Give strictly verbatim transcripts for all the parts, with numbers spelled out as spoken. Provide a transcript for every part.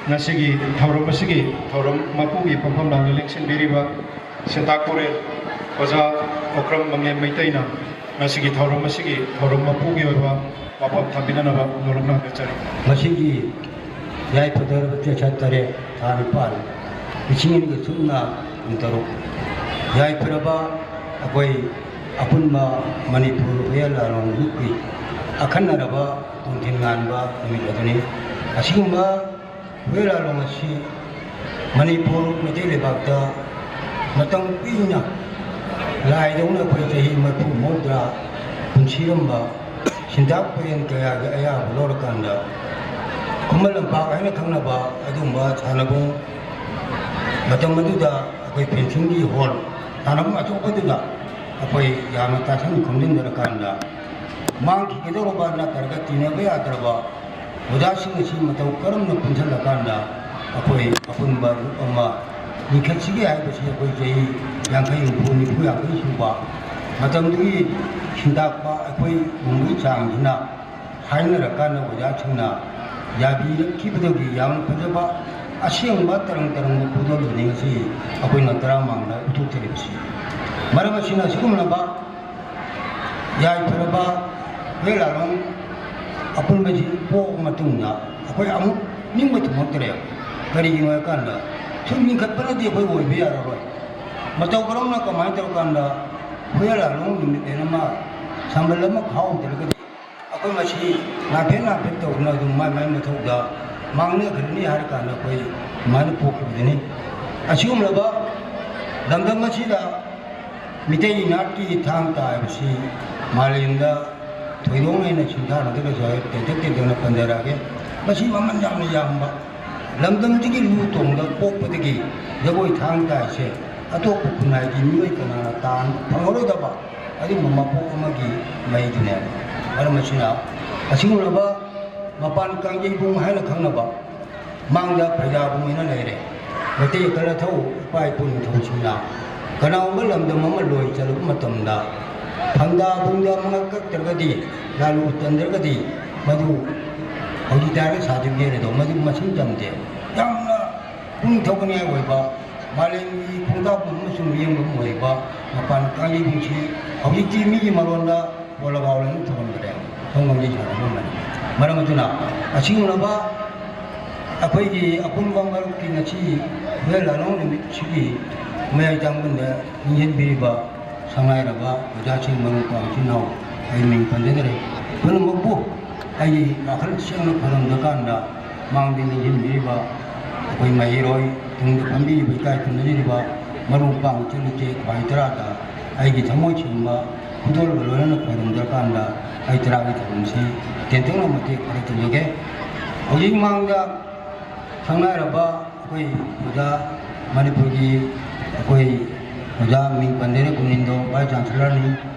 ꯉꯁꯤꯒꯤ ꯊꯧꯔꯝ ꯑꯁꯤꯒꯤ ꯊꯧꯔꯝ ꯃꯄꯨꯒꯤ ꯐꯝꯐꯝ ꯂꯥꯡꯅ ꯂꯦꯡꯁꯤꯟꯕꯤꯔꯤꯕ ꯁꯤꯟꯇꯥꯛ ꯄꯨꯔꯦꯜ ꯑꯣꯖꯥ ꯑꯣꯀ꯭ꯔꯝ ꯃꯪꯂꯦꯝ ꯃꯩꯇꯩꯅ ꯉꯁꯤꯒꯤ ꯊꯧꯔꯝ ꯑꯁꯤꯒꯤ ꯊꯧꯔꯝ ꯃꯄꯨꯒꯤ ꯑꯣꯏꯕ ꯋꯥꯐꯝ ꯊꯝꯕꯤꯅꯅꯕ ꯅꯣꯂꯨꯛꯅ ꯍꯪꯒꯠꯆꯔꯤ꯫ ꯃꯁꯤꯒꯤ ꯌꯥꯏꯐꯗꯔꯕ ꯆꯩꯁꯥ ꯇꯔꯦꯠ, ꯊꯥ ꯅꯤꯄꯥꯟ, ꯂꯤꯁꯤꯡ ꯑꯅꯤꯒ ꯁꯨꯞꯅ ꯀꯨꯟꯇꯔꯨꯛ, ꯌꯥꯏꯐꯔꯕ ꯑꯩꯈꯣꯏ ꯑꯄꯨꯟꯕ ꯃꯅꯤꯄꯨꯔ ꯍꯨꯌꯦꯟ ꯂꯥꯂꯣꯡ ꯂꯨꯞꯀꯤ ꯑꯈꯟꯅꯔꯕ ꯇꯣꯟꯊꯤꯟ ꯉꯥꯟꯕ ꯅꯨꯃꯤꯠ ꯑꯗꯨꯅꯤ꯫ ꯑꯁꯤꯒꯨꯝꯕ ꯍꯨꯌꯦꯟ ꯂꯥꯂꯣꯡ ꯑꯁꯤ ꯃꯅꯤꯄꯨꯔ ꯃꯩꯇꯩ ꯂꯩꯕꯥꯛꯇ ꯃꯇꯝ ꯀꯨꯏꯅ ꯂꯥꯏꯗꯧꯅ ꯑꯩꯈꯣꯏ ꯆꯍꯤ ꯃꯔꯤꯐꯨ ꯃꯧꯗ꯭ꯔꯥ ꯄꯨꯟꯁꯤꯔꯝꯕ ꯁꯤꯟꯇꯥꯛ ꯄꯨꯔꯦꯜ ꯀꯌꯥꯒꯤ ꯑꯌꯥꯕ ꯂꯧꯔꯀꯥꯟꯗ ꯈꯨꯃꯟ ꯂꯝꯄꯥꯛ ꯍꯥꯏꯅ ꯈꯪꯅꯕ ꯑꯗꯨꯒꯨꯝꯕ ꯁꯥꯟꯅꯕꯨꯡ, ꯃꯇꯝ ꯑꯗꯨꯗ ꯑꯩꯈꯣꯏ ꯐꯦꯟꯁꯤꯡꯒꯤ ꯍꯣꯜ, ꯁꯥꯟꯅꯐꯝ ꯑꯆꯧꯕꯗꯨꯗ ꯑꯩꯈꯣꯏ ꯌꯥꯝꯅ ꯇꯥꯁꯤꯟ ꯈꯣꯝꯖꯤꯟꯅꯔꯀꯥꯟꯗ ꯃꯥꯡꯈꯤꯒꯗꯧꯔꯕ ꯅꯠꯇ꯭ꯔꯒ ꯇꯤꯟꯅꯕ ꯌꯥꯗ꯭ꯔꯕ ꯑꯣꯖꯥꯁꯤꯡ ꯑꯁꯤ ꯃꯇꯧ ꯀꯔꯝꯅ ꯄꯨꯟꯁꯤꯜꯂꯀꯥꯟꯗ ꯑꯩꯈꯣꯏ ꯑꯄꯨꯟꯕ ꯂꯨꯞ ꯑꯃ ꯂꯤꯡꯈꯠꯁꯤꯒꯦ ꯍꯥꯏꯕꯁꯤ ꯑꯩꯈꯣꯏ ꯆꯍꯤ ꯌꯥꯡꯈꯩ, ꯍꯨꯝꯐꯨ, ꯅꯤꯐꯨ, ꯌꯥꯡꯈꯩ ꯁꯨꯕ ꯃꯇꯝꯗꯨꯒꯤ ꯁꯤꯟꯇꯥꯛꯄ ꯑꯩꯈꯣꯏ ꯄꯨꯝꯕꯒꯤ ꯆꯥꯡꯁꯤꯅ ꯍꯥꯏꯅꯔꯀꯥꯟꯗ ꯑꯣꯖꯥꯁꯤꯡꯅ ꯌꯥꯕꯤꯔꯛꯈꯤꯕꯗꯒꯤ ꯌꯥꯝꯅ ꯐꯖꯕ ꯑꯁꯦꯡꯕ ꯇꯔꯪ ꯇꯔꯪꯕ ꯈꯨꯗꯣꯜꯗꯨꯅꯤ ꯉꯁꯤ ꯑꯩꯈꯣꯏꯅ ꯇꯔꯥꯃꯥꯡꯗ ꯎꯠꯊꯣꯛꯆꯔꯤꯕꯁꯤ꯫ ꯃꯔꯝ ꯑꯁꯤꯅ ꯑꯁꯤꯒꯨꯝꯂꯕ ꯌꯥꯏꯐꯔꯕ ꯍꯨꯌꯦꯟ ꯂꯥꯂꯣꯡ ꯑꯄꯨꯟꯕꯁꯤ ꯄꯣꯛꯑꯕ ꯃꯇꯨꯡꯗ ꯑꯩꯈꯣꯏ ꯑꯃꯨꯛ ꯅꯤꯡꯕ ꯊꯨꯡꯉꯛꯇ꯭ꯔꯦꯕ꯫ ꯀꯔꯤꯒꯤꯅꯣ ꯍꯥꯏꯀꯥꯟꯗ ꯁꯨꯝ ꯂꯤꯡꯈꯠꯄꯅꯗꯤ ꯑꯩꯈꯣꯏ ꯑꯣꯏꯕ ꯌꯥꯔꯔꯣꯏ꯫ ꯃꯇꯧ ꯀꯔꯝꯅ ꯀꯃꯥꯏꯅ ꯇꯧꯔꯀꯥꯟꯗ ꯍꯨꯌꯦꯟ ꯂꯥꯂꯣꯡ ꯅꯨꯃꯤꯠ ꯍꯥꯏꯅ ꯑꯃ ꯁꯝꯕꯜ ꯑꯃ ꯈꯥꯎꯗ꯭ꯔꯒꯗꯤ ꯑꯩꯈꯣꯏ ꯃꯁꯤ ꯅꯥꯐꯦꯠ ꯅꯥꯐꯦꯠ ꯇꯧꯗꯨꯅ ꯑꯗꯨꯝ ꯃꯥꯏ ꯃꯥꯏ ꯃꯊꯧꯗ ꯃꯥꯡꯅꯈ꯭ꯔꯅꯤ ꯍꯥꯏꯔ ꯀꯥꯟꯗ ꯑꯩꯈꯣꯏ ꯑꯗꯨꯃꯥꯏꯅ ꯄꯣꯛꯈꯤꯕꯗꯨꯅꯤ꯫ ꯑꯁꯤꯒꯨꯝꯂꯕ ꯂꯝꯗꯝ ꯑꯁꯤꯗ ꯃꯤꯇꯩ ꯏꯅꯥꯠꯀꯤ ꯊꯥꯡ ꯇꯥ ꯍꯥꯏꯕꯁꯤ ꯃꯥꯂꯦꯝꯗ ꯊꯣꯏꯗꯣꯛꯅ ꯍꯦꯟꯅ ꯁꯤꯡꯊꯥꯅꯗ꯭ꯔꯒꯁꯨ ꯍꯥꯏ ꯇꯦꯟꯇꯛ ꯇꯦꯟꯇꯛꯅ ꯄꯟꯖꯔꯛꯑꯒꯦ꯫ ꯃꯁꯤ ꯃꯃꯜ ꯌꯥꯝꯅ ꯌꯥꯝꯕ ꯂꯝꯗꯝꯁꯤꯒꯤ ꯂꯨ ꯇꯣꯡꯗ ꯄꯣꯛꯄꯗꯒꯤ ꯖꯒꯣꯏ ꯊꯥꯡ ꯇꯥ ꯍꯥꯏꯁꯦ ꯑꯇꯣꯞꯄ ꯈꯨꯟꯅꯥꯏꯒꯤ ꯃꯤꯑꯣꯏ ꯀꯅꯥꯅ ꯇꯥꯟꯕ ꯐꯪꯉꯔꯣꯏꯗꯕ ꯑꯗꯨꯒꯨꯝꯕ ꯃꯄꯣꯛ ꯑꯃꯒꯤ ꯃꯍꯩꯗꯨꯅꯦꯕ꯫ ꯃꯔꯝ ꯑꯁꯤꯅ ꯑꯁꯤꯒꯨꯝꯂꯕ ꯃꯄꯥꯟ ꯀꯥꯡꯖꯩꯕꯨꯡ ꯍꯥꯏꯅ ꯈꯪꯅꯕ ꯃꯥꯡꯗ ꯐꯩꯖꯥꯕꯨꯡ ꯍꯥꯏꯅ ꯂꯩꯔꯦ꯫ ꯃꯩꯇꯩ ꯑꯀꯜ ꯑꯊꯧ ꯏꯄꯥ ꯏꯄꯨ ꯅꯤꯡꯊꯧꯁꯤꯡꯅ ꯀꯅꯥꯒꯨꯝꯕ ꯂꯝꯗꯝ ꯑꯃ ꯂꯣꯏ ꯆꯠꯂꯨꯕ ꯃꯇꯝꯗ ꯐꯝꯗꯥꯕꯨꯡꯗ ꯃꯉꯛ ꯀꯛꯇ꯭ꯔꯒꯗꯤ, ꯂꯥꯂꯨ ꯇꯟꯗ꯭ꯔꯒꯗꯤ ꯃꯗꯨ ꯍꯧꯖꯤꯛꯇꯤ ꯍꯥꯏꯔꯒ ꯁꯥꯔꯇꯤꯐꯤꯀꯦꯠ ꯑꯗꯣ ꯃꯗꯨ ꯃꯁꯤꯡ ꯆꯝꯗꯦ꯫ ꯌꯥꯝꯅ ꯄꯨꯛꯅꯤꯡ ꯊꯧꯒꯠꯅꯤꯡꯉꯥꯏ ꯑꯣꯏꯕ, ꯃꯥꯂꯦꯝꯒꯤ ꯈꯣꯡꯇꯥꯛꯄꯨꯝ ꯑꯃꯁꯨꯡ ꯃꯤꯠꯌꯦꯡꯕꯨꯝ ꯑꯣꯏꯕ ꯃꯄꯥꯟ ꯀꯥꯡꯖꯩꯁꯤꯡꯁꯤ ꯍꯧꯖꯤꯛꯇꯤ ꯃꯤꯒꯤ ꯃꯔꯣꯟꯗ ꯄꯣꯂꯒꯥꯎ ꯂꯣꯏꯅ ꯊꯣꯟꯈ꯭ꯔꯦ꯫ ꯁꯣꯝ ꯀꯥꯡꯖꯩ ꯁꯥꯟꯅꯐꯝ ꯑꯃꯅꯤ꯫ ꯃꯔꯝ ꯑꯗꯨꯅ ꯑꯁꯤꯒꯨꯝꯂꯕ ꯑꯩꯈꯣꯏꯒꯤ ꯑꯄꯨꯟꯕ ꯃꯔꯨꯞꯀꯤ ꯉꯁꯤ ꯍꯨꯔꯦꯟ ꯂꯥꯂꯣꯡ ꯅꯨꯃꯤꯠꯁꯤꯒꯤ ꯃꯌꯥꯏ ꯇꯥꯡꯕꯟꯗ ꯅꯤꯡꯁꯤꯡꯕꯤꯔꯤꯕ ꯁꯪꯉꯥꯏꯔꯕ ꯑꯣꯖꯥꯁꯤꯡ, ꯃꯔꯨꯞ ꯃꯄꯥꯡ ꯏꯆꯤꯟ ꯏꯅꯥꯎ ꯑꯩ ꯃꯤꯡ ꯄꯟꯖꯗ꯭ꯔꯦ꯫ ꯄꯨꯝꯅꯃꯛꯄꯨ ꯑꯩꯒꯤ ꯋꯥꯈꯜ ꯁꯦꯡꯅ ꯈꯣꯏꯔꯝꯗ꯭ꯔꯀꯥꯟꯗ ꯃꯥꯡꯗ ꯅꯤꯡꯁꯤꯡꯕꯤꯔꯤꯕ ꯑꯩꯈꯣꯏ ꯃꯍꯩꯔꯣꯏ, ꯇꯨꯡꯗ ꯐꯝꯕꯤꯔꯤꯕ ꯏꯀꯥꯏ ꯈꯨꯝꯅꯔꯤꯕ ꯃꯔꯨꯞ ꯃꯄꯥꯡ ꯏꯆꯟ ꯏꯆꯦ ꯈ꯭ꯋꯥꯏ ꯇꯔꯥꯗ ꯑꯩꯒꯤ ꯊꯃꯣꯏ ꯁꯦꯡꯕ ꯈꯨꯗꯣꯜꯒ ꯂꯣꯏꯅꯅ ꯈꯣꯏꯔꯝꯗ꯭ꯔꯀꯥꯟꯗ ꯑꯩ ꯇꯔꯥꯒꯤ ꯊꯧꯔꯝꯁꯤ ꯇꯦꯟꯇꯛꯅ ꯃꯇꯦꯛ ꯈꯔ ꯇꯧꯖꯒꯦ꯫ ꯍꯧꯖꯤꯛ ꯃꯥꯡꯗ ꯁꯪꯅꯥꯏꯔꯕ ꯑꯩꯈꯣꯏ ꯑꯣꯖꯥ, ꯃꯅꯤꯄꯨꯔꯒꯤ ꯑꯩꯈꯣꯏ ꯑꯣꯖꯥ ꯃꯤꯡ ꯄꯟꯖꯔꯦ, ꯒꯣꯕꯤꯟꯗꯣ ꯚꯥꯏꯁ ꯆꯥꯟꯁꯦꯂꯔꯅꯤ,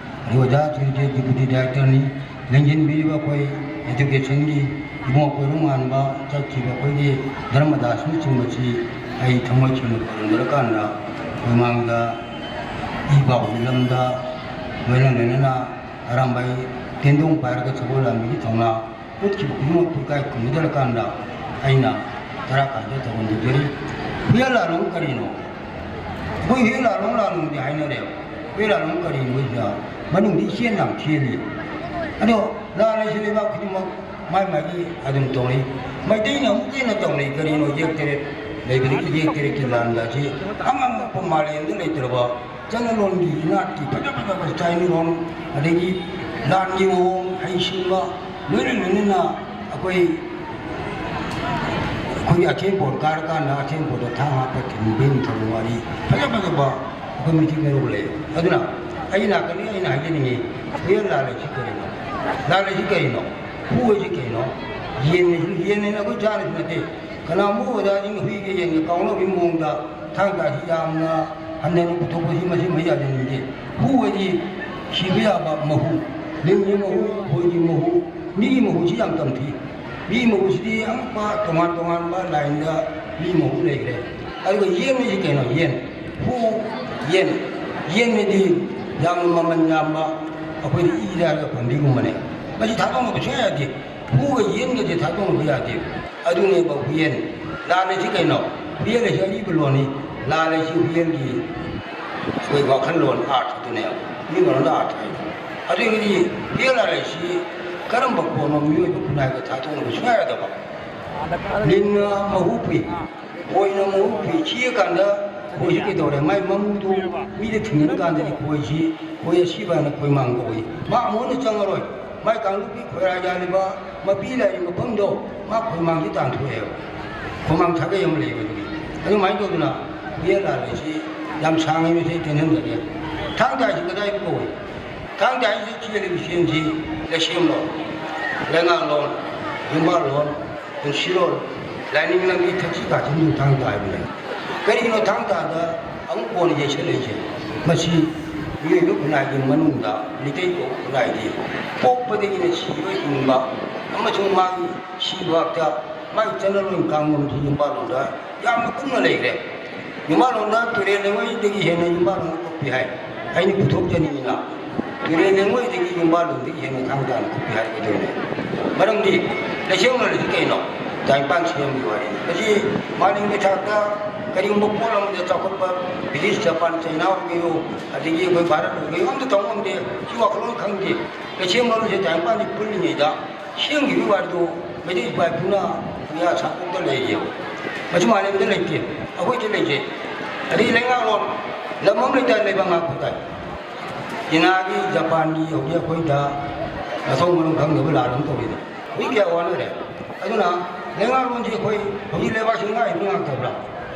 ꯑꯗꯩ ꯑꯣꯖꯥ ꯁꯤꯔꯤꯖꯦ ꯗꯤꯄꯨꯇꯤ ꯗꯥꯏꯔꯦꯛꯇꯔꯅꯤ, ꯂꯦꯡꯁꯤꯟꯕꯤꯔꯤꯕ ꯑꯩꯈꯣꯏ ꯑꯦꯖꯨꯀꯦꯁꯟꯒꯤ ꯏꯕꯨꯡꯉꯣ ꯀꯣꯏꯔꯨꯉꯥꯟꯕ, ꯆꯠꯈꯤꯕ ꯑꯩꯈꯣꯏꯒꯤ ꯙꯔꯃꯗꯥꯁꯅꯆꯤꯡꯕꯁꯤ ꯑꯩ ꯊꯃꯣꯏ ꯁꯦꯡꯅ ꯈꯣꯏꯔꯝꯖꯔꯀꯥꯟꯗ ꯃꯃꯥꯡꯗ ꯏ ꯄꯥꯎꯒꯤ ꯂꯝꯗ ꯂꯣꯏꯅ ꯂꯣꯏꯅꯅ ꯑꯔꯥꯝꯕꯥꯏ ꯇꯦꯟꯗꯣꯡ ꯄꯥꯏꯔꯒ ꯁꯒꯣꯜ ꯂꯥꯟꯃꯤꯒꯤ ꯊꯧꯅꯥ ꯎꯠꯈꯤꯕ ꯈꯨꯗꯤꯡꯃꯛꯄꯨ ꯏꯀꯥꯏ ꯈꯨꯝꯅꯗꯔꯀꯥꯟꯗ ꯑꯩꯅ ꯇꯔꯥ ꯀꯥꯏꯗ ꯊꯧꯒꯟꯖꯒꯔꯤ꯫ ꯍꯨꯌꯦꯟ ꯂꯥꯂꯣꯡ ꯀꯔꯤꯅꯣ? ꯑꯩꯈꯣꯏ ꯍꯨꯌꯦꯟ ꯂꯥꯂꯣꯡ ꯂꯥꯂꯣꯡꯗꯤ ꯍꯥꯏꯅꯔꯦ꯫ ꯍꯨꯌꯦꯟ ꯂꯥꯂꯣꯡ ꯀꯔꯤꯅꯣ ꯁꯤꯗ? ꯃꯅꯨꯡꯗꯤ ꯏꯆꯦꯟ ꯌꯥꯝ ꯆꯦꯜꯂꯤ꯫ ꯑꯗꯣ ꯂꯥꯟ ꯍꯥꯏꯁꯤ ꯂꯩꯕꯥꯛ ꯈꯨꯗꯤꯡꯃꯛ ꯃꯥꯏ ꯃꯥꯏꯒꯤ ꯑꯗꯨꯝ ꯇꯧꯅꯩ꯫ ꯃꯩꯇꯩꯅ ꯑꯃꯨꯛꯀ ꯍꯦꯟꯅ ꯇꯧꯅꯩ꯫ ꯀꯔꯤꯅꯣ? ꯌꯦꯛ ꯇꯔꯦꯠ ꯂꯩꯕꯗꯒꯤ ꯌꯦꯛ ꯇꯔꯦꯠꯀꯤ ꯂꯥꯟꯒꯁꯤ ꯑꯉꯛꯄ ꯃꯥꯂꯦꯝꯗ ꯂꯩꯇ꯭ꯔꯕ ꯆꯠꯅꯂꯣꯟꯒꯤ ꯏꯅꯥꯠꯀꯤ ꯐꯖ ꯐꯖꯕ ꯁ꯭ꯇꯥꯏꯜ ꯅꯨꯡ, ꯑꯗꯒꯤ ꯂꯥꯟꯒꯤ ꯃꯑꯣꯡ, ꯍꯩꯁꯤꯡꯕ, ꯂꯣꯏꯅ ꯂꯣꯏꯅꯅ ꯑꯩꯈꯣꯏ, ꯑꯩꯈꯣꯏꯒꯤ ꯑꯊꯦꯟꯄꯣꯠ ꯀꯥꯔꯀꯥꯟꯗ ꯑꯊꯦꯟꯄꯣꯠꯇ ꯊꯥꯡ ꯍꯥꯞꯄ ꯊꯤꯟꯕꯒꯤ ꯅꯤꯡꯊꯧ ꯋꯥꯔꯤ ꯐꯖ ꯐꯖꯕ ꯑꯩꯈꯣꯏ ꯃꯤꯊꯤꯡ ꯃꯔꯨ ꯂꯩ꯫ ꯑꯗꯨꯅ ꯑꯩ ꯂꯥꯛꯀꯅꯤ, ꯑꯩꯅ ꯍꯥꯏꯖꯅꯤꯡꯉꯤ, ꯍꯨꯌꯦꯟ ꯂꯥꯜꯂꯩꯁꯤ ꯀꯔꯤꯅꯣ? ꯂꯥꯜꯂꯩꯁꯤ ꯀꯔꯤꯅꯣ? ꯍꯨ ꯍꯥꯏꯁꯤ ꯀꯩꯅꯣ? ꯌꯦꯟ ꯍꯥꯏꯁꯤ, ꯌꯦꯟ ꯍꯥꯏꯅ ꯑꯩꯈꯣꯏ ꯆꯥꯅꯕꯁꯨ ꯅꯠꯇꯦ꯫ ꯀꯅꯥꯒꯨꯝꯕ ꯑꯣꯖꯥꯁꯤꯡꯅ ꯍꯨꯏꯒ ꯌꯦꯟꯒ ꯀꯥꯎꯅꯕꯒꯤ ꯃꯑꯣꯡꯗ ꯊꯥꯡ ꯇꯥꯁꯤ ꯌꯥꯝꯅ ꯍꯟꯊꯅ ꯄꯨꯊꯣꯛꯄꯁꯤ ꯃꯁꯤ ꯃꯌꯥꯗꯅꯤꯡꯗꯦ꯫ ꯍꯨ ꯍꯥꯏꯗꯤ ꯁꯤꯕ ꯌꯥꯕ ꯃꯍꯨ, ꯂꯤꯟꯒꯤ ꯃꯍꯨ, ꯈꯣꯏꯒꯤ ꯃꯍꯨ, ꯃꯤꯒꯤ ꯃꯍꯨꯁꯤ ꯌꯥꯝ ꯇꯝꯊꯤ꯫ ꯃꯤꯒꯤ ꯃꯍꯨꯁꯤꯗꯤ ꯑꯉꯛꯄ ꯇꯣꯉꯥꯟ ꯇꯣꯉꯥꯟꯕ ꯂꯥꯏꯟꯗ ꯃꯤ ꯃꯍꯨ ꯂꯩꯈ꯭ꯔꯦ꯫ ꯑꯗꯨꯒ ꯌꯦꯟ ꯍꯥꯏꯁꯤ ꯀꯩꯅꯣ? ꯌꯦꯟ꯫ ꯍꯨ, ꯌꯦꯟ꯫ ꯌꯦꯟ ꯍꯥꯏꯗꯤ ꯌꯥꯝꯅ ꯃꯃꯜ ꯌꯥꯝꯕ, ꯑꯩꯈꯣꯏꯗꯤ ꯏ ꯍꯥꯏꯔꯒ ꯐꯪꯕꯤꯒꯨꯝꯕꯅꯦ꯫ ꯃꯁꯤ ꯊꯥꯗꯣꯛꯅꯕ ꯁꯨꯡꯌꯥ ꯌꯥꯗꯦ꯫ ꯍꯨꯒ ꯌꯦꯟꯒꯁꯦ ꯊꯥꯗꯣꯛꯅꯕ ꯌꯥꯗꯦ꯫ ꯑꯗꯨꯅꯦꯕ ꯍꯨꯏꯌꯦꯟ꯫ ꯂꯥꯜ ꯑꯁꯤ ꯀꯩꯅꯣ? ꯍꯨꯏꯌꯦꯟ ꯑꯁꯤ ꯑꯔꯤꯕ ꯂꯣꯟꯅꯤ꯫ ꯂꯥꯜ ꯑꯁꯤ ꯍꯨꯏꯌꯦꯟꯒꯤ ꯑꯩꯈꯣꯏ ꯋꯥꯈꯜꯂꯣꯟ, ꯑꯥꯔꯊ ꯑꯗꯨꯅꯦꯕ꯫ ꯃꯤ ꯃꯔꯣꯟꯗ ꯑꯥꯔꯊ ꯍꯥꯏꯗꯣ꯫ ꯑꯗꯨꯒꯤꯗꯤ ꯍꯨꯏꯌꯦꯟ ꯂꯥꯜ ꯑꯁꯤ ꯀꯔꯝꯕ ꯀꯣꯟꯅꯣ ꯃꯤꯑꯣꯏꯕ ꯈꯨꯟꯅꯥꯏꯒ ꯊꯥꯗꯣꯛꯅꯕ ꯁꯨꯡꯌꯥ ꯌꯥꯗꯕ꯫ ꯂꯤꯟꯅ ꯃꯍꯨ ꯄꯨꯏ, ꯈꯣꯏꯅ ꯃꯍꯨ ꯄꯨꯏ꯫ ꯆꯤꯛꯑꯀꯥꯟꯗ ꯈꯣꯏꯁꯤ ꯀꯩꯗꯧꯔꯦ? ꯃꯥꯏ ꯃꯃꯨꯗꯨ ꯃꯤꯗ ꯊꯤꯡꯍꯟ ꯀꯥꯟꯗꯗꯤ ꯈꯣꯏꯁꯤ, ꯈꯣꯏ ꯑꯁꯤꯕ ꯍꯥꯏꯅ ꯈꯣꯏ ꯃꯥꯡꯕ ꯑꯣꯏ꯫ ꯃꯥ ꯑꯃꯨꯛ ꯍꯟꯅ ꯆꯪꯉꯔꯣꯏ꯫ ꯃꯥꯏ ꯀꯥꯡꯂꯨꯞꯀꯤ ꯈꯣꯏꯔꯥ ꯌꯥꯜꯂꯤꯕ ꯃꯄꯤ ꯂꯥꯏꯔꯤ ꯃꯐꯝꯗꯣ ꯃꯥ ꯈꯣꯏꯃꯥꯡꯁꯤ ꯇꯥꯟꯊꯣꯛꯑꯦꯕ꯫ ꯈꯣꯏꯃꯥꯡ ꯁꯥꯒꯩ ꯑꯃ ꯂꯩꯌꯦꯕ ꯑꯗꯨꯒꯤ꯫ ꯑꯗꯨꯃꯥꯏꯅ ꯇꯧꯗꯅ ꯍꯨꯏꯌꯦꯟ ꯂꯥꯜ ꯑꯁꯤ ꯌꯥꯝ ꯁꯥꯡꯉꯤ, ꯃꯁꯤ ꯇꯦꯟꯍꯟꯖꯒꯦ꯫ ꯊꯥꯡ ꯇꯥ ꯍꯥꯏꯁꯤ ꯀꯗꯥꯏ ꯀꯧꯏ? ꯊꯥꯡ ꯇꯥ ꯍꯥꯏꯁꯤ ꯆꯦꯜꯂꯤꯕ ꯆꯦꯟꯁꯤ ꯂꯩꯁꯦꯝꯂꯣꯟ, ꯂꯩꯉꯥꯛꯂꯣꯟ, ꯌꯨꯝꯕꯥꯜꯂꯣꯟ, ꯄꯨꯟꯁꯤꯔꯣꯜ, ꯂꯥꯏꯅꯤꯡ ꯂꯝꯕꯤ ꯊꯛꯁꯤ ꯈꯥꯁꯤ ꯅꯨꯡꯊꯥꯡ ꯇꯥ ꯍꯥꯏꯕꯅꯦ꯫ ꯀꯔꯤꯒꯤꯅꯣ ꯊꯥꯡ ꯇꯥꯗ ꯑꯃꯨꯛ ꯀꯣꯟꯅ ꯌꯩꯁꯜꯂꯛꯏꯁꯦ? ꯃꯁꯤ ꯃꯤꯑꯣꯏꯕ ꯈꯨꯟꯅꯥꯏꯒꯤ ꯃꯅꯨꯡꯗ ꯃꯤꯇꯩ ꯀꯧꯕ ꯈꯨꯟꯅꯥꯏꯗꯤ ꯄꯣꯛꯄꯗꯒꯤꯅ ꯁꯤꯕ ꯍꯤꯡꯕ ꯑꯃꯁꯨꯡ ꯃꯥꯒꯤ ꯁꯤꯕ ꯐꯥꯎꯇ ꯃꯥꯒꯤ ꯆꯠꯅꯔꯣꯟ ꯀꯥꯡꯂꯣꯟꯁꯤ ꯌꯨꯝꯕꯥꯜꯂꯣꯟꯗ ꯌꯥꯝꯅ ꯀꯨꯡꯅ ꯂꯩꯈ꯭ꯔꯦ꯫ ꯌꯨꯝꯕꯥꯜꯂꯣꯟꯗ ꯇꯨꯔꯦꯜ ꯂꯩꯉꯣꯏꯗꯒꯤ ꯍꯦꯟꯅ ꯌꯨꯝꯕꯥꯜꯂꯣꯟꯗ ꯀꯨꯞꯄꯤ ꯍꯥꯏ꯫ ꯑꯩꯅ ꯄꯨꯊꯣꯛꯆꯅꯤꯡꯉꯤꯅ ꯇꯨꯔꯦꯜ ꯂꯩꯉꯣꯏꯗꯒꯤ ꯌꯨꯝꯕꯥꯜꯂꯣꯟꯗꯒꯤ ꯍꯦꯟꯅ ꯊꯥꯡ ꯇꯥꯅ ꯀꯨꯞꯄꯤ ꯍꯥꯏꯔꯒꯗꯣꯏꯅꯦ꯫ ꯃꯔꯝꯗꯤ ꯂꯩꯁꯦꯝꯂꯣꯟ ꯑꯁꯤ ꯀꯩꯅꯣ? ꯇꯥꯏꯕꯪꯄꯥꯟ ꯁꯦꯝꯕꯒꯤ ꯋꯥꯔꯤꯅꯤ꯫ ꯃꯁꯤ ꯃꯥꯂꯦꯝꯒꯤ ꯊꯥꯛꯇ ꯀꯔꯤꯒꯨꯝꯕ ꯄꯣꯠ ꯑꯃꯗ ꯆꯥꯎꯈꯠꯄ, ꯕ꯭ꯔꯤꯇꯤꯁ, ꯖꯄꯥꯟ, ꯆꯩꯅꯥ ꯑꯣꯏꯒꯦꯔꯣ, ꯑꯗꯒꯤ ꯑꯩꯈꯣꯏ ꯚꯥꯔꯠ ꯑꯣꯏꯒꯦꯔꯣ, ꯑꯝꯇ ꯇꯧ ꯉꯝꯗꯦ꯫ ꯁꯤ ꯋꯥꯈꯜꯂꯣꯟ ꯈꯪꯗꯦ꯫ ꯂꯩꯁꯦꯝꯂꯣꯟ ꯑꯁꯤ ꯇꯥꯏꯕꯪꯄꯥꯟꯁꯤ ꯄꯨꯜꯂꯤꯉꯩꯗ ꯁꯦꯝꯈꯤꯕꯒꯤ ꯋꯥꯔꯤꯗꯣ ꯃꯩꯇꯩ ꯏꯄꯥ ꯏꯄꯨꯅ ꯄꯨꯌꯥ ꯁꯥꯀꯣꯛꯇ ꯂꯩꯔꯤꯑꯕ꯫ ꯃꯁꯤ ꯃꯥꯂꯦꯝꯗ ꯂꯩꯇꯦ, ꯑꯩꯈꯣꯏꯗ ꯂꯩꯖꯩ꯫ ꯑꯗꯩ ꯂꯩꯉꯥꯛꯂꯣꯟ, ꯂꯝ ꯑꯃ ꯂꯩꯇꯥꯔꯦ ꯂꯩꯕꯥꯛ ꯉꯥꯛꯄ ꯇꯥꯏ꯫ ꯆꯤꯅꯥꯒꯤ, ꯖꯄꯥꯟꯒꯤ ꯍꯧꯖꯤꯛ ꯑꯩꯈꯣꯏꯗ ꯃꯊꯧ ꯃꯔꯝ ꯈꯪꯗꯕ ꯂꯥꯟ ꯑꯃ ꯇꯧꯔꯤꯗꯣ ꯍꯧꯖꯤꯛ ꯀꯌꯥ ꯋꯥꯅꯔꯦ꯫ ꯑꯗꯨꯅ ꯂꯩꯉꯥꯛꯂꯣꯟꯁꯤ ꯑꯩꯈꯣꯏ ꯍꯧꯖꯤꯛ ꯂꯩꯕꯥꯛꯁꯤ ꯉꯥꯛꯏꯕ ꯉꯥꯛꯇꯕ꯭ꯔꯥ?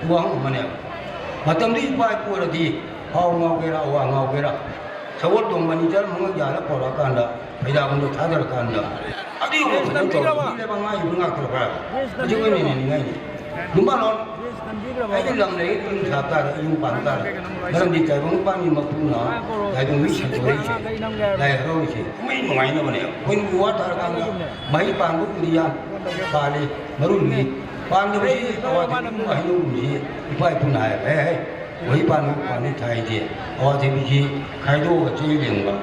ꯋꯥꯍꯪ ꯑꯃꯅꯦꯕ꯫ ꯃꯇꯝꯗꯨ ꯏꯄꯥ ꯏꯄꯨ ꯑꯣꯏꯔꯗꯤ ꯍꯥꯎ ꯉꯥꯎꯒꯦꯔꯥ, ꯑꯋꯥ ꯉꯥꯎꯒꯦꯔꯥ, ꯁꯒꯣꯜ ꯇꯣꯡꯕ ꯑꯅꯤ ꯆꯠꯂꯝꯃꯒ ꯌꯥꯜꯂ ꯄꯣꯔꯛꯑꯀꯥꯟꯗ ꯐꯩꯖꯥꯛꯒꯨꯝꯗꯣ ꯊꯥꯗꯔꯀꯥꯟꯗ ꯑꯗꯨꯒꯨꯝꯕ ꯐꯖꯅ ꯇꯧꯔꯒ ꯃꯤ ꯂꯩꯕꯥꯛ ꯉꯥꯛꯏꯕ ꯉꯥꯛꯇ꯭ꯔꯕ꯭ꯔꯥ? ꯍꯧꯖꯤꯛ ꯑꯣꯏꯅ ꯅꯤꯡꯉꯥꯏꯅꯤ꯫ ꯌꯨꯝꯕꯥꯜꯂꯣꯟ, ꯑꯩꯒꯤ ꯂꯝ ꯂꯩ, ꯌꯨꯝ ꯁꯥ ꯇꯥꯔꯦ, ꯌꯨꯝ ꯄꯥꯟ ꯇꯥꯔꯦ꯫ ꯃꯔꯝꯗꯤ ꯇꯥꯏꯕꯪ ꯄꯥꯟꯒꯤ ꯃꯄꯨꯅ ꯇꯥꯏꯕꯪ ꯃꯤ ꯁꯟꯗꯣꯛꯏꯁꯦ, ꯂꯥꯏ ꯍꯔꯥꯎꯔꯤꯁꯦ ꯀꯨꯝꯍꯩ ꯅꯨꯡꯉꯥꯏꯅꯕꯅꯦ꯫ ꯑꯩꯈꯣꯏꯅ ꯎ ꯋꯥ ꯊꯥꯔꯀꯥꯟꯗ ꯃꯍꯩ ꯄꯥꯟꯕ ꯎꯗꯤ ꯌꯥꯝ ꯄꯥꯜꯂꯤ, ꯃꯔꯨ ꯂꯨꯏ꯫ ꯄꯥꯟꯗꯕꯁꯤ ꯑꯋꯥꯊꯕꯤꯒꯨꯝꯕ ꯍꯩꯅꯧꯒꯨꯝꯕꯁꯤ ꯏꯄꯥ ꯏꯄꯨꯅ ꯍꯥꯏꯌꯦꯕ, "ꯍꯦ, ꯍꯦ, ꯎꯍꯩ ꯄꯥꯟꯕ ꯄꯥꯟꯕꯤ ꯊꯥꯏꯗꯤ ꯑꯋꯥꯊꯕꯤꯁꯤ ꯈꯥꯏꯗꯣꯛꯑꯒ ꯆꯩ ꯂꯦꯡꯕ,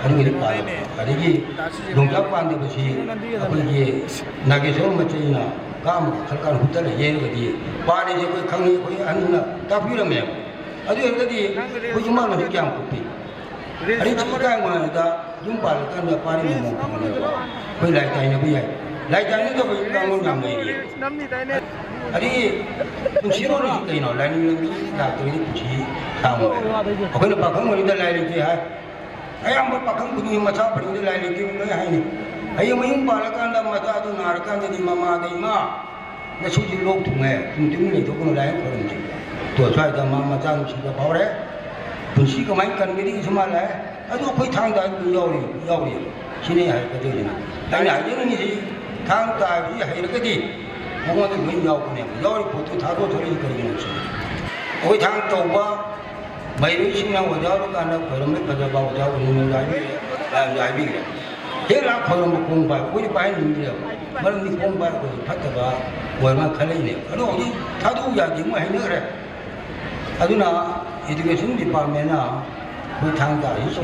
ꯑꯗꯨꯒꯤꯗꯤ ꯄꯥꯜꯂꯦ꯫ ꯑꯗꯒꯤ ꯌꯣꯡꯆꯥꯛ ꯄꯥꯟꯗꯕꯁꯤ ꯑꯩꯈꯣꯏꯒꯤ ꯅꯥꯒꯦꯁꯣꯔ ꯃꯆꯩꯅ ꯀꯥ ꯑꯃ ꯀꯥꯈꯠꯂꯀꯥꯟꯗ ꯍꯨꯠꯇꯅ ꯌꯩꯔꯒꯗꯤ ꯄꯥꯜꯂꯤꯁꯦ ꯑꯩꯈꯣꯏ ꯈꯪꯉꯤ, ꯑꯩꯈꯣꯏ ꯑꯍꯟꯅ ꯇꯥꯛꯄꯤꯔꯝꯃꯦꯕ꯫ ꯑꯗꯨ ꯑꯣꯏꯔꯒꯗꯤ ꯑꯩꯈꯣꯏ ꯏꯃꯥꯅꯁꯨ ꯀꯌꯥꯝ ꯀꯨꯞꯄꯤ꯫ ꯑꯗꯩ ꯆꯍꯤ ꯇꯔꯥꯃꯉꯥꯗ ꯌꯨꯝ ꯄꯥꯜꯂꯀꯥꯟꯗ ꯄꯥꯔꯤ ꯃꯃꯧ ꯐꯪꯉꯦꯕ꯫ ꯑꯩꯈꯣꯏ ꯂꯥꯏ ꯇꯥꯏꯅꯕ ꯌꯥꯏ꯫ ꯂꯥꯏ ꯇꯥꯏꯅꯗꯕ ꯀꯥꯡꯂꯣꯟ ꯌꯥꯝ ꯂꯩꯔꯤ꯫ ꯑꯗꯒꯤ ꯄꯨꯟꯁꯤꯔꯣꯜꯁꯤ ꯀꯩꯅꯣ? ꯂꯥꯏꯅꯤꯡ ꯂꯝꯕꯤ ꯂꯥꯛꯇ꯭ꯔꯒꯗꯤ ꯄꯨꯟꯁꯤ ꯁꯥꯡꯉꯣꯏ꯫ ꯑꯩꯈꯣꯏꯅ ꯄꯥꯈꯪ ꯑꯣꯏꯔꯤꯉꯩꯗ ꯂꯥꯏ ꯂꯩꯇꯦ ꯍꯥꯏ꯫ ꯑꯌꯥꯝꯕ ꯄꯥꯈꯪ ꯈꯨꯗꯤꯡꯃꯛ ꯃꯆꯥ ꯐꯪꯉꯤꯗ ꯂꯥꯏ ꯂꯩꯇꯦ ꯂꯣꯏ ꯍꯥꯏꯅꯩ꯫ ꯍꯌꯦꯡ ꯃꯌꯨꯝ ꯄꯥꯜꯂꯀꯥꯟꯗ ꯃꯆꯥꯗꯨ ꯅꯥꯔꯀꯥꯟꯗꯗꯤ ꯃꯃꯥꯗ, "ꯏꯃꯥ, ꯉꯁꯤꯗꯤ ꯂꯣꯛ ꯊꯨꯡꯉꯦ, ꯁꯨꯝ ꯇꯨꯃꯤꯟ ꯂꯩꯊꯣꯛꯀꯅꯨ, ꯂꯥꯏ ꯑꯃ ꯈꯣꯏꯔꯝꯁꯤ꯫ ꯇꯣ, ꯁ꯭ꯋꯥꯏꯗ ꯃꯥ ꯃꯆꯥ ꯅꯨꯡꯁꯤꯕ ꯐꯥꯎꯔꯦ, ꯄꯨꯟꯁꯤ ꯀꯃꯥꯏꯅ ꯀꯟꯒꯅꯤ?" ꯁꯤ ꯃꯥ ꯂꯥꯛꯑꯦ꯫ ꯑꯗꯨ ꯑꯩꯈꯣꯏ ꯊꯥꯡ ꯇꯥ ꯑꯗꯨꯝ ꯌꯥꯎꯔꯤ, ꯌꯥꯎꯔꯤ꯫ ꯁꯤꯅꯤ ꯑꯩ ꯍꯥꯏꯔꯛꯀꯗꯣꯏꯁꯤꯅ꯫ ꯑꯩꯅ ꯍꯥꯏꯖꯅꯤꯡꯉꯤꯁꯤ, ꯊꯥꯡ ꯇꯥ ꯍꯥꯏꯕꯁꯤ ꯍꯩꯔꯒꯗꯤ ꯃꯉꯣꯟꯗ ꯂꯣꯏ ꯌꯥꯎꯕꯅꯦꯕ꯫ ꯌꯥꯎꯔꯤ ꯄꯣꯠꯇꯨ ꯊꯥꯗꯣꯛ ꯊꯥꯗꯣꯛꯏ ꯀꯔꯤꯒꯤꯅꯣ ꯁꯤꯅꯤ꯫ ꯑꯩꯈꯣꯏ ꯊꯥꯡ ꯇꯧꯕ ꯃꯍꯩꯔꯣꯏꯁꯤꯡꯅ ꯑꯣꯖꯥ ꯑꯣꯏꯔꯀꯥꯟꯗ ꯈꯣꯏꯔꯝꯕ ꯐꯖꯕ ꯑꯣꯖꯥ ꯑꯣꯏꯅꯤꯡꯕ ꯍꯥꯏꯕꯤꯔꯦ, ꯃꯌꯥꯝꯁꯨ ꯍꯥꯏꯕꯤꯈ꯭ꯔꯦ꯫ ꯍꯦꯛ ꯂꯥꯛ ꯈꯣꯏꯔꯝꯕ ꯀꯣꯡ ꯄꯥꯏ, ꯑꯩꯈꯣꯏꯗꯤ ꯄꯥꯏꯍꯟꯅꯤꯡꯗ꯭ꯔꯦꯕ꯫ ꯃꯔꯝꯗꯤ ꯀꯣꯡ ꯄꯥꯏ ꯑꯩꯈꯣꯏ ꯐꯠꯇꯕ ꯑꯣꯏꯔꯃꯥꯏꯅ ꯈꯜꯂꯛꯏꯅꯦꯕ꯫ ꯑꯗꯣ ꯍꯧꯖꯤꯛ ꯊꯥꯗꯣꯛꯎ ꯌꯥꯗꯦ, ꯃꯣꯏ ꯍꯩꯅꯈ꯭ꯔꯦ꯫ ꯑꯗꯨꯅ education departmentꯅ ꯑꯩꯈꯣꯏ ꯊꯥꯡ ꯇꯥ ꯍꯥꯏꯁꯤ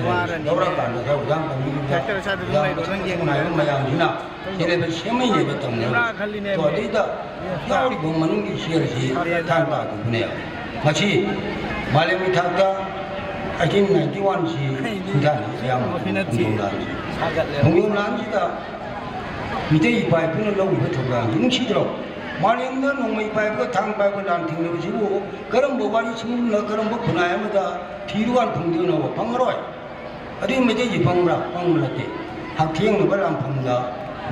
ꯂꯧꯔꯀꯥꯟꯗ ꯑꯣꯖꯥ ꯇꯝꯕꯤꯔꯤꯕ, ꯐꯦꯛꯇꯔ ꯁ꯭ꯋꯥꯏꯗ ꯑꯗꯨꯝ ꯑꯣꯖꯥ ꯂꯩꯔꯣ, ꯅꯪ ꯃꯁꯛ ꯌꯦꯡꯉꯣ꯫ ꯅꯥꯏꯕ ꯃꯌꯥꯝꯁꯤꯅ syllabus ꯁꯦꯝꯃꯩꯅꯦꯕ ꯇꯝꯅꯔꯤꯕ꯫ ꯄꯨꯔꯥ ꯈꯜꯂꯤꯅꯦ꯫ ꯑꯗꯣ ꯑꯗꯩꯗ ꯌꯥꯎꯔꯤꯕ ꯃꯅꯨꯡꯒꯤ ꯁꯦꯜꯁꯤ ꯊꯥꯡ ꯇꯥꯗꯕꯅꯦꯕ꯫ ꯃꯁꯤ ꯃꯥꯂꯦꯝꯒꯤ ꯊꯥꯛꯇ eighteen ninety one ꯁꯤ ꯁꯤꯡꯊꯥꯅꯤ ꯑꯌꯥꯝꯕ ꯈꯣꯡꯖꯣꯝ ꯂꯥꯟꯁꯤ꯫ ꯈꯣꯡꯖꯣꯝ ꯂꯥꯟꯁꯤꯗ ꯃꯤꯇꯩ ꯏꯄꯥ ꯏꯄꯨꯅ ꯂꯧꯈꯤꯕ ꯊꯧꯗꯥꯡꯁꯤ ꯅꯨꯡꯁꯤꯗ꯭ꯔꯣ? ꯃꯥꯂꯦꯝꯗ ꯅꯣꯡꯃꯩ ꯄꯥꯏꯕꯒ ꯊꯥꯡ ꯄꯥꯏꯕ ꯂꯥꯟ ꯊꯦꯡꯅꯕꯁꯤꯕꯨ ꯀꯔꯝꯕ ꯋꯥꯔꯤ ꯁꯨꯝꯅ ꯀꯔꯝꯕ ꯈꯨꯟꯅꯥꯏ ꯑꯃꯗ ꯊꯤꯔꯨꯀꯥꯟ ꯐꯪꯗꯣꯏꯅꯣꯕ? ꯐꯪꯉꯔꯣꯏ꯫ ꯑꯗꯨꯒꯤ ꯃꯩꯇꯩꯁꯤ ꯄꯪꯕ꯭ꯔꯥ? ꯄꯪꯕ ꯅꯠꯇꯦ꯫ ꯍꯛꯊꯦꯡꯅꯕ ꯂꯥꯟꯐꯝꯗ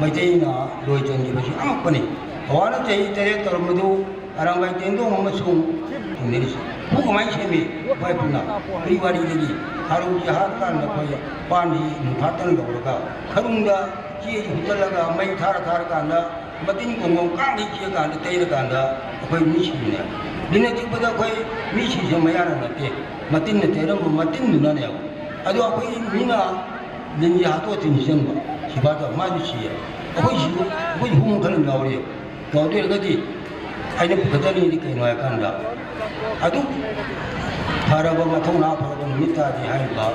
ꯃꯩꯇꯩꯅ ꯂꯣꯏ ꯆꯟꯈꯤꯕꯁꯤ ꯑꯉꯛꯄꯅꯤ꯫ ꯕꯕꯥꯅ ꯆꯍꯤ ꯇꯔꯦꯠ ꯇꯧꯔꯝꯕꯗꯨ ꯑꯔꯥꯡꯕꯥꯏ ꯇꯦꯡꯗꯣꯡ ꯑꯃꯁꯨꯡ ꯊꯦꯡꯅꯔꯤꯁꯤ꯫ ꯈꯨ ꯀꯃꯥꯏꯅ ꯁꯦꯝꯃꯤ? ꯏꯄꯥ ꯏꯄꯨꯅ ꯋꯥꯔꯤ ꯋꯥꯔꯤꯗꯒꯤ ꯈꯥꯔꯧꯁꯤ ꯍꯥꯠꯀꯥꯟꯗ ꯑꯩꯈꯣꯏ ꯄꯥꯟꯁꯤ ꯅꯨꯡꯐꯥꯠꯇꯅ ꯂꯧꯔꯒ ꯈꯔꯨꯡꯗ ꯆꯦꯁꯤ ꯍꯨꯠꯆꯜꯂꯒ ꯃꯩ ꯊꯥꯔ ꯊꯥꯔꯀꯥꯟꯗ ꯃꯇꯤꯟ ꯀꯣꯡꯒꯣꯡ ꯀꯥꯡꯈꯩ ꯆꯤꯛꯑꯀꯥꯟꯗ ꯇꯩꯔꯀꯥꯟꯗ ꯑꯩꯈꯣꯏ ꯃꯤ ꯁꯤꯕꯅꯦ꯫ ꯂꯤꯟꯅ ꯆꯤꯛꯄꯗ ꯑꯩꯈꯣꯏ ꯃꯤ ꯁꯤꯁꯦ ꯃꯌꯥꯅ ꯅꯠꯇꯦ, ꯃꯇꯤꯟꯅ ꯇꯩꯔꯝꯕ ꯃꯇꯤꯟꯗꯨꯅꯅꯦꯕ꯫ ꯑꯗꯣ ꯑꯩꯈꯣꯏ ꯃꯤꯅ ꯂꯤꯟꯁꯦ ꯍꯥꯠꯇꯣꯛꯑ ꯊꯤꯟꯖꯤꯟꯕ, ꯁꯤꯕꯥꯗ ꯃꯥꯁꯨ ꯁꯤꯌꯦ꯫ ꯑꯩꯈꯣꯏ ꯁꯤꯕ, ꯑꯩꯈꯣꯏ ꯍꯨ ꯃꯈꯜ ꯑꯃ ꯌꯥꯎꯔꯤꯑꯕ꯫ ꯇꯧꯗꯣꯏꯔꯒꯗꯤ ꯑꯩꯅ ꯄꯨꯈꯠꯆꯅꯤꯡꯉꯤꯗꯤ ꯀꯩꯅꯣ ꯍꯥꯏꯀꯥꯟꯗ, ꯑꯗꯨ ꯐꯔꯕ ꯃꯊꯧꯅꯥ ꯐꯔꯕ ꯅꯨꯃꯤꯠ ꯇꯥꯗꯦ ꯍꯥꯏꯔꯤꯕ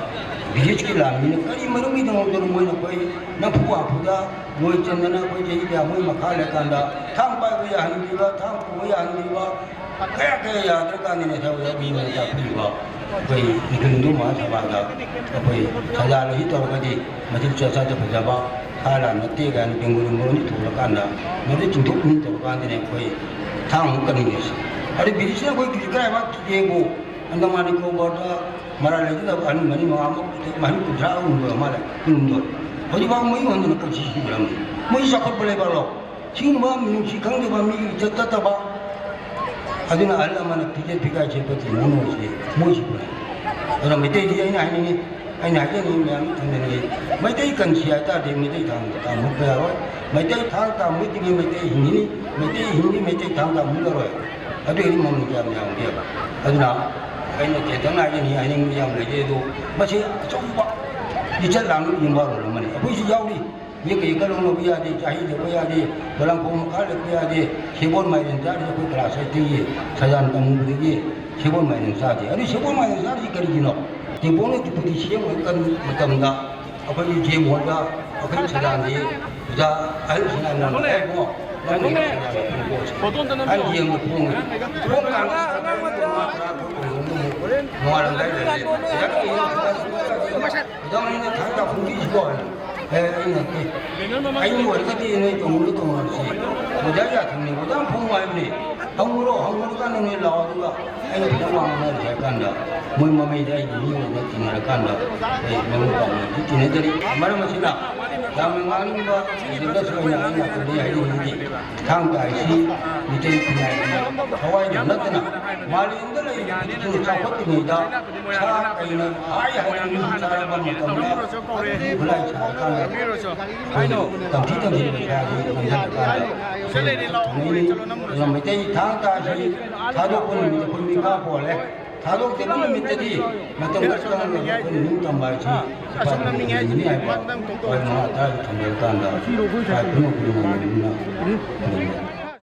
ꯕ꯭ꯔꯤꯇꯤꯁꯀꯤ ꯂꯥꯟꯃꯤꯅ ꯀꯔꯤ ꯃꯔꯝꯒꯤꯗꯃꯛꯇꯅꯣ ꯃꯣꯏꯅ ꯑꯩꯈꯣꯏ ꯅꯝꯐꯨ ꯍꯥꯐꯨꯗ ꯅꯣꯏ ꯆꯟꯗꯅ ꯑꯩꯈꯣꯏ ꯆꯍꯤ ꯀꯌꯥ ꯃꯣꯏ ꯃꯈꯥ ꯂꯩꯔꯀꯥꯟꯗ ꯊꯥꯡ ꯄꯥꯏꯕ ꯌꯥꯍꯟꯕꯤꯕ, ꯊꯥꯡ ꯄꯨꯕ ꯌꯥꯍꯟꯕꯤꯕ, ꯀꯌꯥ ꯀꯌꯥ ꯌꯥꯗ꯭ꯔꯀꯥꯟꯗꯅꯦ ꯊꯕꯛ ꯃꯤ ꯑꯣꯏꯅ ꯇꯥꯛꯄꯤꯕ꯫ ꯑꯩꯈꯣꯏ ꯅꯤꯡꯊꯧ ꯃꯍꯥꯁꯚꯥꯗ ꯑꯩꯈꯣꯏ ꯁꯖꯥ ꯂꯣꯏꯁꯤ ꯇꯧꯔꯒꯗꯤ ꯃꯁꯤ ꯆꯠ ꯆꯠꯇ ꯐꯖꯕ ꯍꯥ ꯂꯥꯟ ꯅꯠꯇꯦ ꯀꯥꯏꯅ ꯕꯦꯡꯒꯣꯂꯤ ꯃꯔꯣꯟꯗ ꯊꯣꯛꯂꯀꯥꯟꯗ ꯃꯗꯨ ꯆꯤꯡꯊꯣꯛ ꯆꯤꯡꯁꯤꯟ ꯇꯧꯔꯀꯥꯟꯗꯅꯦ ꯑꯩꯈꯣꯏ ꯊꯥꯡ ꯑꯃꯨꯛ ꯀꯟꯅꯤꯡꯉꯤꯁꯦ꯫ ꯑꯗꯨ ꯕ꯭ꯔꯤꯇꯤꯁꯅ ꯑꯩꯈꯣꯏ ꯀꯔꯤ ꯀꯔꯥꯏ ꯀꯤꯖꯩꯕꯨ ꯑꯟꯗꯃꯥꯟ ꯅꯤꯀꯣꯕꯔꯗ ꯃꯔꯥꯜ ꯂꯩꯖꯗꯕ ꯑꯍꯟ ꯃꯔꯤ ꯃꯉꯥ ꯑꯃ ꯑꯍꯟ ꯀꯨꯟꯊ꯭ꯔꯥ ꯍꯨꯝꯗꯣꯏ ꯑꯃ ꯂꯩ, ꯀꯨꯟꯍꯨꯝꯗꯣꯏ꯫ ꯍꯧꯖꯤꯛꯐꯥꯎ ꯃꯌꯨꯝ ꯍꯟꯗꯅ ꯄꯨꯟꯁꯤ ꯍꯤꯡꯕꯤꯔꯝꯃꯤ꯫ ꯃꯣꯏ ꯆꯥꯎꯈꯠꯄ ꯂꯩꯕꯥꯛꯂꯣ? ꯁꯤꯒꯨꯝꯕ ꯃꯤꯅꯨꯡꯁꯤ ꯈꯪꯗꯕ, ꯃꯤꯒꯤ ꯏꯖꯠ ꯇꯠꯇꯕ, ꯑꯗꯨꯅ ꯑꯍꯜ ꯂꯃꯟꯅ ꯐꯤꯖꯦꯠ ꯐꯤꯒꯥꯏ ꯁꯦꯠꯄ ꯇꯤꯟꯅ ꯃꯣꯏꯁꯦ, ꯃꯣꯏꯁꯤꯕꯨ꯫ ꯑꯗꯨꯅ ꯃꯩꯇꯩꯗꯤ ꯑꯩꯅ ꯍꯥꯏꯅꯤꯡꯉꯤ, ꯑꯩꯅ ꯍꯥꯏꯖꯅꯤꯡꯉꯤ ꯃꯌꯥꯝ ꯊꯦꯡꯅꯅꯤꯡꯉꯤ꯫ ꯃꯩꯇꯩ ꯀꯟꯁꯤ ꯍꯥꯏꯇꯥꯔꯗꯤ ꯃꯩꯇꯩ ꯊꯥꯡ ꯇꯥ ꯃꯨꯠꯄ ꯌꯥꯔꯣꯏ꯫ ꯃꯩꯇꯩ ꯊꯥꯡ ꯇꯥ ꯃꯨꯠꯇ꯭ꯔꯤꯉꯩ ꯃꯩꯇꯩ ꯍꯤꯡꯉꯤꯅꯤ, ꯃꯩꯇꯩ ꯍꯤꯡꯉꯤ ꯃꯩꯇꯩ ꯊꯥꯡ ꯇꯥ ꯃꯨꯠꯂꯔꯣꯏ꯫ ꯑꯗꯨ ꯑꯣꯏꯔꯗꯤ ꯃꯃꯜ ꯀꯌꯥꯝ ꯌꯥꯝꯒꯦꯕ? ꯑꯗꯨꯅ ꯑꯩꯅ ꯇꯦꯟꯇꯛꯅ ꯍꯥꯏꯖꯅꯤꯡꯉꯤ, ꯍꯥꯏꯅꯤꯡꯕ ꯌꯥꯝ ꯂꯩꯖꯩ꯫ ꯑꯗꯨ ꯃꯁꯤ ꯑꯆꯧꯕ ꯂꯤꯆꯠ ꯂꯥꯡꯕꯒꯤ ꯌꯨꯝꯕꯥꯔꯣꯜ ꯑꯃꯅꯤ꯫ ꯑꯩꯈꯣꯏꯁꯨ ꯌꯥꯎꯔꯤ꯫ ꯌꯦꯛꯀ ꯌꯦꯛꯀ ꯂꯧꯅꯕ ꯌꯥꯗꯦ, ꯆꯍꯤ ꯂꯦꯞꯄ ꯌꯥꯗꯦ, ꯄꯣꯂꯥꯡꯈꯣꯡ ꯃꯈꯥ ꯂꯦꯞꯄ ꯌꯥꯗꯦ, ꯁꯦꯕꯣꯠ ꯃꯥꯏꯔꯦꯟ ꯆꯥꯔꯤꯁꯦ ꯑꯩꯈꯣꯏ ꯀ꯭ꯂꯥꯁ ꯑꯩꯠꯇꯒꯤ ꯁꯖꯥꯟ ꯇꯝꯃꯨꯕꯗꯒꯤ ꯁꯦꯕꯣꯠ ꯃꯥꯏꯔꯦꯟ ꯆꯥꯗꯦ꯫ ꯑꯗꯨ ꯁꯦꯕꯣꯠ ꯃꯥꯏꯔꯦꯟ ꯆꯥꯔꯤꯁꯤ ꯀꯔꯤꯒꯤꯅꯣ? ꯇꯦꯡꯀꯣꯠꯅ ꯇꯨꯄꯨꯗꯤ ꯁꯦꯝꯕ ꯃꯇꯝꯗ ꯑꯩꯈꯣꯏꯒꯤ ꯖꯦꯝ ꯍꯣꯜꯗ ꯑꯩꯈꯣꯏ ꯁꯖꯥꯟꯁꯤ ꯑꯣꯖꯥ ꯑꯍꯜꯁꯤꯡꯅ ꯑꯩꯉꯣꯟꯗ, "ꯑꯦ ꯏꯕꯨꯡꯉꯣ, ꯅꯪ ꯌꯦꯡꯉꯨ ꯄꯣꯡꯉꯦ꯫ ꯅꯪ ꯌꯦꯡꯉꯨ ꯄꯣꯡꯉꯦ꯫ ꯄꯣꯡ ꯀꯥꯟꯗ ꯅꯣꯡꯉꯥꯜꯂꯝꯗꯥꯏꯗ ꯂꯩꯔꯦ꯫ ꯑꯣꯖꯥ ꯀꯩꯅꯣ ꯑꯣꯖꯥ ꯍꯣꯏꯅ ꯊꯥꯡ ꯇꯥ ꯐꯣꯡꯕꯤꯁꯤꯀꯣ" ꯍꯥꯏꯅ꯫ ꯑꯦ, ꯑꯩꯅ ꯅꯠꯇꯦ꯫ ꯑꯩꯅ ꯑꯣꯏꯔꯒꯗꯤ ꯅꯣꯏ ꯇꯧꯅꯤꯡꯕ ꯇꯧꯅꯔꯁꯤ꯫ ꯑꯣꯖꯥ ꯌꯥꯊꯪꯅꯦ, ꯑꯣꯖꯥ ꯐꯣꯡꯉꯨ ꯍꯥꯏꯕꯅꯦ꯫ ꯍꯪꯉꯨꯔꯣ, ꯍꯪꯉꯨꯔꯀꯥꯟꯗ ꯅꯣꯏ ꯂꯥꯛꯑꯣ, ꯑꯗꯨꯒ ꯑꯩꯅ ꯐꯖꯅ ꯋꯥ ꯉꯥꯡꯅꯔꯁꯦ ꯍꯥꯏ ꯀꯥꯟꯗ, ꯃꯣꯏ ꯃꯃꯩꯗ ꯑꯩꯒꯤ ꯃꯤ ꯑꯣꯏꯅ ꯇꯤꯟꯅꯔꯀꯥꯟꯗ ꯑꯩ ꯃꯔꯨꯞ ꯄꯥꯝꯃꯤꯗꯤ ꯇꯤꯟꯅꯗꯔꯤ꯫ ꯃꯔꯝ ꯑꯁꯤꯅ ꯌꯥꯝꯅ ꯉꯥꯡꯅꯤꯡꯕ ꯂꯩꯖꯗ꯭ꯔꯁꯨ ꯑꯩꯅ ꯑꯩ ꯅꯥꯀꯟꯗꯒꯤ ꯍꯥꯏꯖꯅꯤꯡꯉꯤꯗꯤ ꯊꯥꯡ ꯇꯥ ꯍꯥꯏꯁꯤ ꯃꯤꯇꯩ ꯈꯨꯟꯅꯥꯏꯒꯤ ꯊꯋꯥꯏꯗ ꯅꯠꯇꯅ ꯃꯥꯂꯦꯝꯗ ꯂꯩꯔꯤꯕ ꯈꯨꯗꯤꯡꯃꯛ ꯆꯥꯎꯈꯠꯇ꯭ꯔꯤꯉꯩꯗ ꯁꯥ ꯀꯩꯅ ꯍꯥꯏ ꯍꯥꯏꯅ ꯃꯤ ꯆꯥꯔꯕ ꯃꯇꯝꯗ ꯈꯨꯠꯂꯥꯏ ꯁꯥꯔꯀꯥꯟꯗ ꯑꯩꯈꯣꯏ ꯇꯝꯊꯤ ꯇꯝꯊꯤꯕ ꯁꯥꯁꯤ ꯅꯝꯁꯤꯜꯂꯀꯥꯟꯗ ꯑꯩꯈꯣꯏ ꯊꯝꯅꯩꯅꯤ꯫ ꯑꯗꯨꯅ ꯃꯩꯇꯩ ꯊꯥꯡ ꯇꯥ ꯑꯁꯤ ꯊꯥꯗꯣꯛꯄ ꯅꯨꯃꯤꯠꯇ ꯑꯩꯈꯣꯏ ꯃꯤꯈꯥ ꯄꯣꯜꯂꯦ꯫ ꯊꯥꯗꯣꯛꯇꯕ ꯅꯨꯃꯤꯠꯇꯗꯤ ꯃꯇꯝ ꯈꯔ ꯆꯪꯍꯜꯂꯒ ꯑꯩꯈꯣꯏꯅ ꯅꯤꯡ ꯇꯝꯕ ꯍꯥꯏꯁꯤ ꯂꯨꯄꯥ ꯀꯨꯟ ꯀꯨꯟꯒꯤꯅꯤ ꯍꯥꯏꯕ ꯋꯥꯍꯩ ꯃꯉꯥ ꯇꯔꯥꯒꯤ ꯊꯝꯕꯤꯔꯀꯥꯟꯗ ꯂꯥꯏ ꯄꯨꯝꯅꯃꯛ ꯈꯨꯔꯨꯝꯅꯕꯅꯤꯅ ꯈꯨꯔꯨꯝꯖꯔꯤ꯫